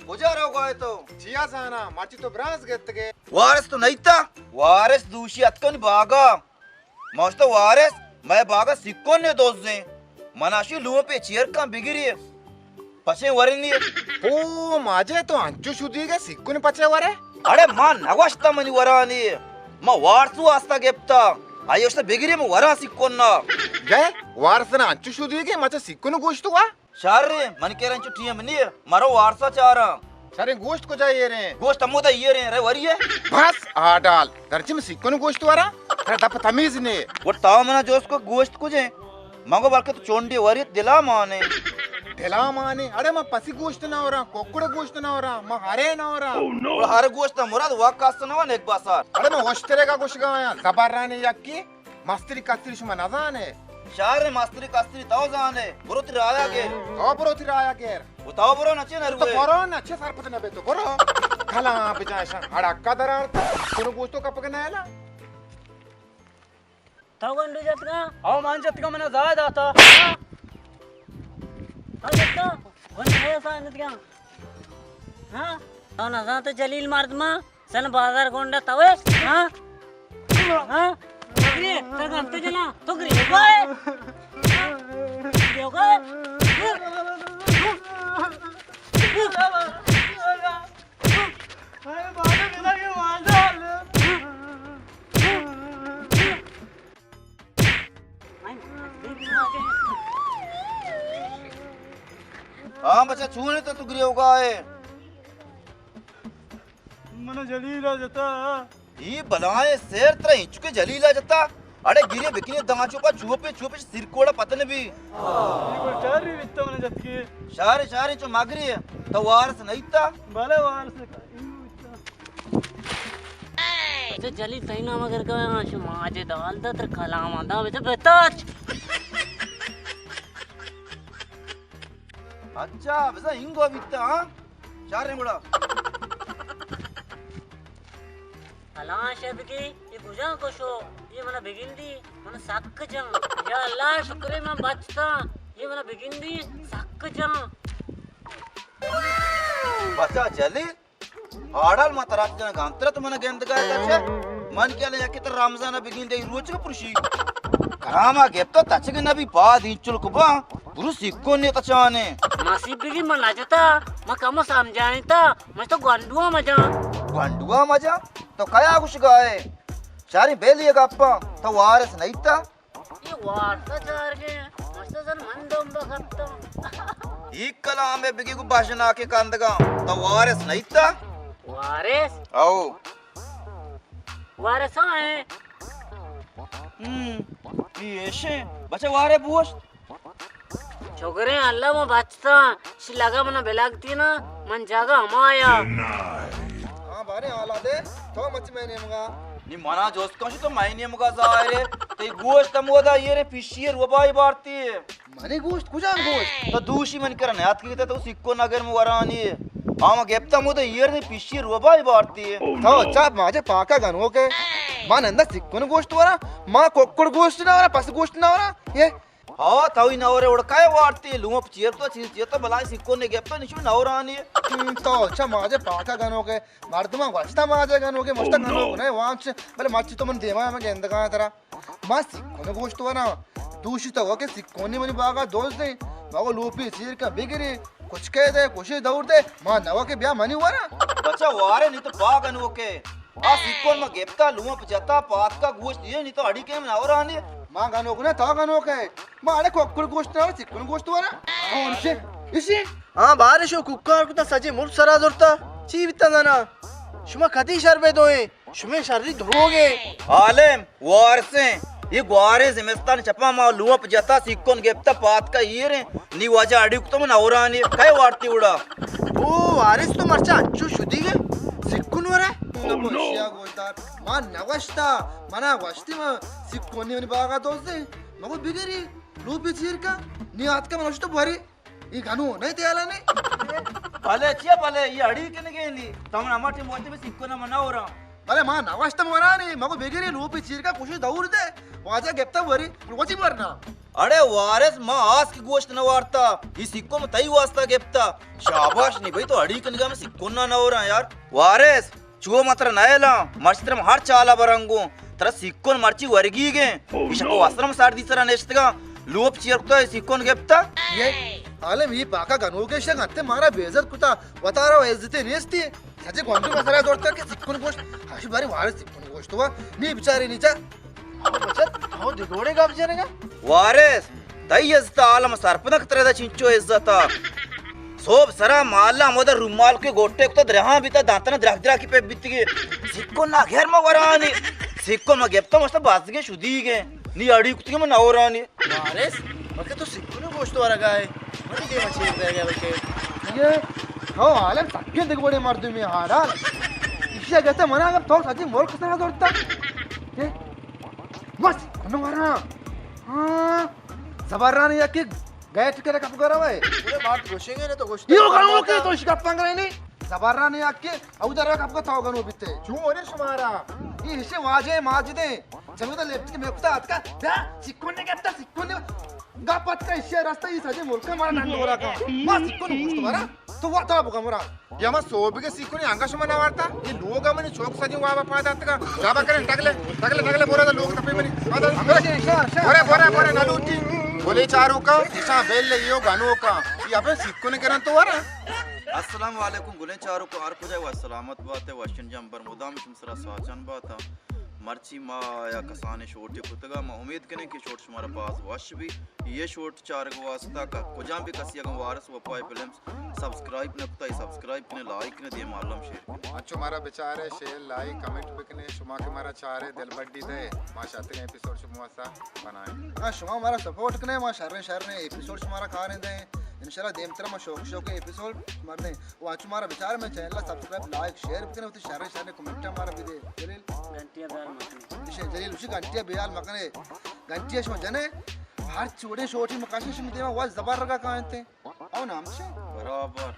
کجا روگا ئے تو؟ چیا زاناں، مرچی تو برانز گپتگ ئے۔ وارث تو نئیتا؟ وارث دوشی اتکن باگا۔ ما گوشتا وارث، مئے باگا سکن نے دزیں۔ منا شی لوپے چیر کن بگری۔ پچے ورنی۔ او ماجے، تو انچو شدیگ ئے، سکن پچے ورے؟ اڑے ما نگوشتا منی ورانی۔ ما وارث واسطہ گپتا۔ آئی گوشتا بگری، من وراں سکن نا۔ گئے؟ وارث نا انچو شدیگ ئے، مچا سکن گوشت وا؟ شر، من کرا انچو ٹیم نی، مرو وارثا چاراں۔ شریں گوشت کجا ایریں؟ گوشت ہمودا ایریں، رے وریے۔ بس آڈال، درچی من سکن گوشت وراں، ترا دپ تمیز نے۔ گڑا تو منا جوست کو گوشت کجیں؟ من گو بلکہ تو چونڈی وریت دلا مانے۔ دلا مانے؟ اڑے من پسی گوشت نہ وراں، ککڑ گوشت نہ وراں، من ہرے نہ وراں۔ گڑا ہر گوشت نہ مراد وا کس نہ وا نیک باسار۔ اڑے من وشترے کا گوشگا آیاں، زبر رانے یکی۔ مستری کستری شما نزانے؟ شہر مستری کستری تو زانے، برو تی رایا گر۔ تو برو تی رایا گر۔ و تو برو نچے تو نروے۔ برو نچے سرپد نبے تو برو۔ کلام بجائشاں ہڑکا درارتا، کنو گوشتو کپگ نیلا۔ تو گنڈو جتگا؟ او من جتگا، منا زاہ داتا۔ ہاں؟ تو جتگا؟ گنڈو ہے سا نتگا۔ ہاں؟ تو نزان تو جلیل مردما؟ سن بازار گونڈا توے؟ ہاں؟ ہاں؟ گری، تر گنتے جنا، تو گری ہوگا ہے؟ گری ہوگا ہے؟ ہاں بچہ، چون تو، تو گری ہوگا ہے؟ من جلیل ء جتا۔ اے بلائیں سیر ترا انچو کہ جلیل ء جتا۔ اڑے گرے بکنے داں چوپا چوپے چوپے سیر کوڑا پتہ نہ بی۔ اے گل چاری بیتا من جتگی۔ شارے شارے چو مگری تو وارث نہ ایتا۔ بلے وارث ایو بیتا۔ اچھا جلیل تئی نام اگر کہ شما جے دال دا تر کلام دا بچہ بتاچ۔ اچھا، بزاں انگو بیتا، ہاں؟ چاریں گڑا۔ ہلاں شدگی، اے کجا کشو؟ اے منا بگندی، من سک جان۔ یا اللہ، شکرے من بچتا۔ اے منا بگندی، سک جان۔ بچا جلی، آڑال ما ترا جنگ انترت من گندگا تچ۔ من کیا لے یکی تر رمضان بگین دے روچ پرشی۔ کراما گپتا تچگ نبی پاد اینچل کو با۔ برو سکو نے تچانے۔ ماسی بگی من نجتا، ما کمو سمجھانی تا، من تو گنڈوا مجا۔ گنڈوا مجا؟ تو کیا گوش گائے؟ شاری بیلی گپا، تو وارث نہیں تا؟ اے وارث ء چارگیں، مست زن من دمب ء کپتاں۔ اے کلام ء بگی گوں بژناکیں کندگاں، تو وارث نہ ایتا؟ وارث؟ او۔ وارث ہاں ہیں۔ ہم، اے ایشیں۔ بچہ وارے بوشت۔ شکریں اللہ ما بچتاں، شی لگا منا بلگتی نا، من جاگا ہمایا۔ ہاں بارے حالا دے، تو مچ میں نیمگا۔ نی منا جوست کن شی تو مئے نیمگا ظاہر ہے۔ تئی گوشت ہمودا ایرے پشی روبائی بارتی۔ منی گوشت کجام گوشت؟ تو دوشی من کرا نیاتکی تے تو سکو نگر مورانی۔ آما گپتا ہمودا ایر نے پشی روبائی بارتی۔ تو چاپ ماجے پاکا گنوکے۔ ما نندا سکو گوشت ورا، ما ککڑ گوشت نہ ورا، پس گوشت نہ ورا۔ یہ ہاں، تو ای نورے اڑکائے وارتی، لوپ چیر تو چیز چیر تو بلائیں سکو نے گپتا نشو نورانی۔ تو چا ماجے پاکا گنوکے، مردماں گوشتا ماجے گنوکے، مشتا گنوک نہ وانچ، بلے مرچی تو من دیما ہمیں گندگا ترا۔ ما سکون گوشت ورا، دوشی تو کہ سکونی منی باغا دوست دے، مگو لوپی چیر کا بگری، کچھ کہہ دے، کچھ دور دے، ما نوا کہ بیا منی ورا۔ بچا وارے نی تو پا گنوکے۔ آ سکون ما گپتا، لوپ جتا، پاتکا گوشت دیے، نی تو اڑی کیم نہ ورانی۔ ما گنوک نہ، تا گنوک ہے۔ ما اڑے کوکڑ گوشت نہ، سکون گوشت ورا۔ کون سے؟ اسی؟ ہاں، بارشو کوکار کتا سجے ملک سرا زرتا۔ چی بیتا زانا؟ شما کدی شر بے دوئیں؟ شمے شری دروگے۔ عالم، وارثیں، یہ گواریں زمستان چپا ما لوپ جتا سکون گپتا پاتکا ایریں، نی واجہ اڑی کتو من اورانی، کئے وارتی اڑا؟ او وارث تو مرچا انچو شدی گے، سکون ورا؟ نہ بوشیا گوشدار، ما نگوشتا، منا گوشتی ما سکونی منی باغا دوزے، مگو بگری، لوپی چیر کا، نی آتکا من گوشتو بوری۔ ای گنو نہیں تیالا نہیں۔ بلے چیا بلے، یہ اڑی کنگے نی۔ تمن ہما ٹیم وقت میں سکو نہ منا ہو رہا۔ بلے ما نوشت مورانی، مگو بگری لوپی چیر کا کشی دور دے۔ واجہ گپتا وری، روچی ورنا۔ اڑے وارث، ما آس کی گوشت نہ وارتا، یہ سکون تئی واسطہ گپتا۔ شاباش، نی بھئی تو اڑی کنگا میں سکون نہ نہ ہو رہا یار۔ وارث، چو متر نہ ایلاں، مرچی ترم ہر چالا برنگوں، ترا سکون مرچی ورگی گے۔ ایشا کو واسطہ ہم ساڑ دی سرا نشتگا، لوپ چیر کتا سکون گپتا۔ یہ عالم، یہ پاکا گنوکے شنگ انت، مارا بے عزت کتا، وتارا عزتے نیستی۔ سجے گونڈو مسرا دورتا کہ سکون گوشت، ہش باری وارث سکون گوشت ہوا، نی بیچارے نیچا۔ بچت، ہو دگوڑے گپ جنگا۔ وارث، تئی عزت عالم سرپدک ترے دا چنچو عزت آ۔ صوب سرا مالا ہمودا رومال کے گوٹے کتا درہاں بیتا دانتنا درک درکی پہ بیتگے۔ سکون نا گھر ما ورانی۔ سکون ما گپتا مشتا بازگے شدیگے۔ نی اڑی کتگے ما نورانی۔ وارث، بلکہ تو سکون گوشت ورگا ہے۔ من دیما چیر دے گا بلکہ۔ یہ، ہو عالم سکین دگوڑے مردمی ہارا۔ ایشی گتے منا اگر تو سجی ملک سرا دورتا۔ یہ، بس، انو ورا۔ ہاں، زبرانی یکی گیٹ کرے کپ کرا وے۔ پورے بات گوشیں گے نہ تو گوشت۔ یو گنوکے تو شکپ پنگ رہے نہیں۔ زبرانی یکی او در کپ کو تو گنو بیتے۔ چون ورے شمارا؟ یہ ہشے واجہ ماجدے۔ چلو تو لیفٹ کے میں کتا اتکا۔ دا، سکون نے گپتا، سکون نے۔ گپ اتکا ایشی رستہ یہ سجے ملک مارا نندورا کا۔ ما سکون گوشت ورا۔ تو وتا بگا مرا۔ یا ما سوبی کے سیکونی انگا شما نوارتا؟ یہ لوگا منی چوک سجی وابا پاد آتگا۔ جابا کرن، ٹگلے، ٹگلے، ٹگلے، بورا دا لوگ تپے منی۔ پاد آ، بورے، بورے، بورے، نہ لوٹی۔ گلے چارو کا، ایشاں بیل لے یو گنو کا۔ یہ اپنے سیکونی کرن تو ورا۔ السلام علیکم گلیں چارو کو، ہر کجا و سلامت باتے، وشن جمبر مدام شم سرا ساچن باتا۔ مرچی ما یا کسانے شوٹے کتگا، ما امید کنیں کہ شوٹ شمارا باز وش بی۔ یہ شوٹ چارگ واسطہ کا کجام بھی کسی اگن وارث وفا فلمز سبسکرائب نہ کتا، سبسکرائب کنے، لائک کنے، دیم عالم شیئر کنے۔ انچو مارا بچارے، شیئر، لائک، کمنٹ بکنے، شما کہ مارا چارے، دل بڈی دے، ما شاتگیں ایپیسوڈ شما واسطہ بنائیں۔ ہاں، شما مارا سپورٹ کنے، ما شریں شریں ایپیسوڈ شمارا کاریں دیں۔ انشاءاللہ دیمتر ما شوق شوق ایپیسوڈ شمار دیں۔ و انچو مارا بچارے، میں چینل سبسکرائب، لائک، شیئر بکنے، وتی شریں شریں کمنٹ مارا بدے۔ جلیل۔ گھنٹی بیال مکنے۔ جلیل، اسی گھنٹی بیال مکنے۔ گھنٹی شما جنے، ہر چوڑے شوٹی مکاشن شما دیما واز زبر رگا کائنتے۔ او نام چے؟ برابر۔